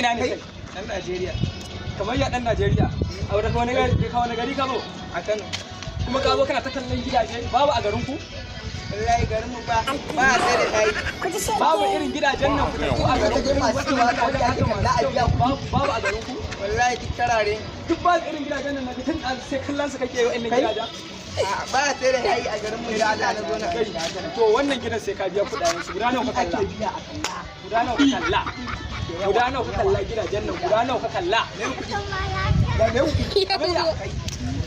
Ina ne kai? Dan Najeriya. Kamar ya dan Najeriya? A wani gari ka, wani gari ka zo? A Kano. Kuma ka zo kana ta kallon gidaje, babu a garin ku? Wallahi garin mu ba ba a sai da shayi. Babu irin gidajen nan fitattu a garin ku? Masu cewa ka wanda ake kalla a biya kuɗi. Babu a garin ku? Wallahi duk karare. Duk babu irin gidajen nan na tun sai kallon su kake yi wa'annan gidajen. Ba a sai da shayi a garin mu da Allah na zo na Kai, to wannan gidan sai ka biya kuɗaɗen su. Guda nawa ka kalla? Ake biya a kalla. Guda nawa ka kalla? Guda nawa ka kalla gidajen nan? Guda nawa ka kalla? Da me kuɗi?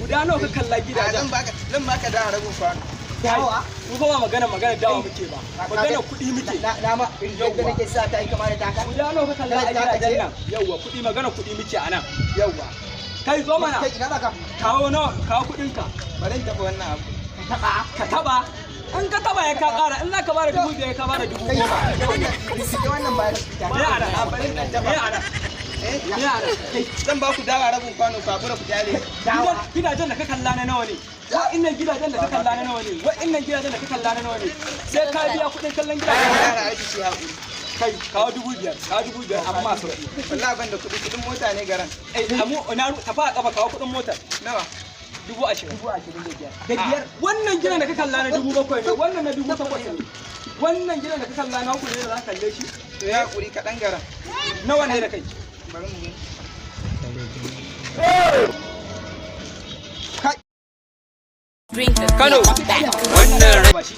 Guda nawa ka kalla gidajen? Zan baka da rabin kwano. Dawa? Mu fa ba magana dawa muke ba, magana kuɗi muke. Na ma yadda nake sa ta yi kama da taka. Guda nawa ka kalla a gidajen nan? Yawwa, kuɗi, magana kuɗi muke a nan. Yawwa, kai, zo mana. Kai, ina zaka? Kawo nawa, kawo kuɗinka. Bari in taɓa wannan abu. Taɓa. Ka taba, in ka taba ya ka ƙara, in za ka bada 5,000 ka bada 10,000. Kai, wannan wannan ba da Me a nan? A bari in ɗan Me taɓa. a nan? Eh? Me a nan? Zan ba ku dawa rabin kwano, ku hakura ku kyale. Dawa. Gidajen da ka kalla na nawa ne? Wa'innan gidajen da ka kalla na nawa ne? Wa'innan gidajen da ka kalla na nawa ne? Sai ka biya kuɗin kallon gidajen. Yara aiki shi haƙuri. Kai, kawo 5,000, kawo 5,000, amma sauki. Wallahi ban da kuɗi, kuɗin mota ne garan. Eh, amu na tafi a kafa, kawo kuɗin motar. Nawa? 20,000. 25,000. Da biyar. Wannan gidan da ka kalla na 7,000 ne, wannan na 8,000 ne. Wannan gidan da ka kalla na ku ne da za ka kalle shi? To ya haƙuri kaɗan garan. Nawa ne da kai? Bari mu gani. Kai. Kano. Wannan ba shi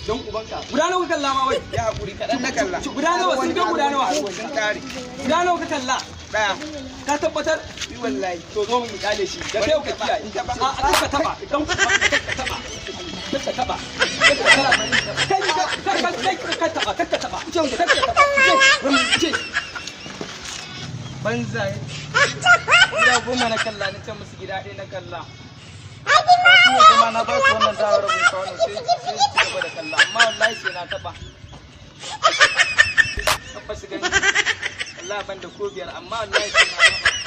don ubanka. Guda nawa ka kalla ma wai? Ya haƙuri kaɗan na kalla. Guda nawa sun ga guda nawa? Sun kare. Guda nawa ka kalla? Ɗaya. Ka tabbatar? Yi wallahi. To zo mu kyale shi. Da kai ka kiyaye. A ka taba don ubanka, ka taba. Ka taba. Kai ka kai ka taba, ka taba. Ka taba. Ce. Banzaye. Gida 10 na kalla, na ce musu gida ɗaya na kalla. Su ne kuma na ba su wannan dawa rabin kwano sai su ci gaba da kalla, amma wallahi sai na taɓa. Tabbas su gani. Wallahi ban da ko biyar, amma wallahi sai na taɓa.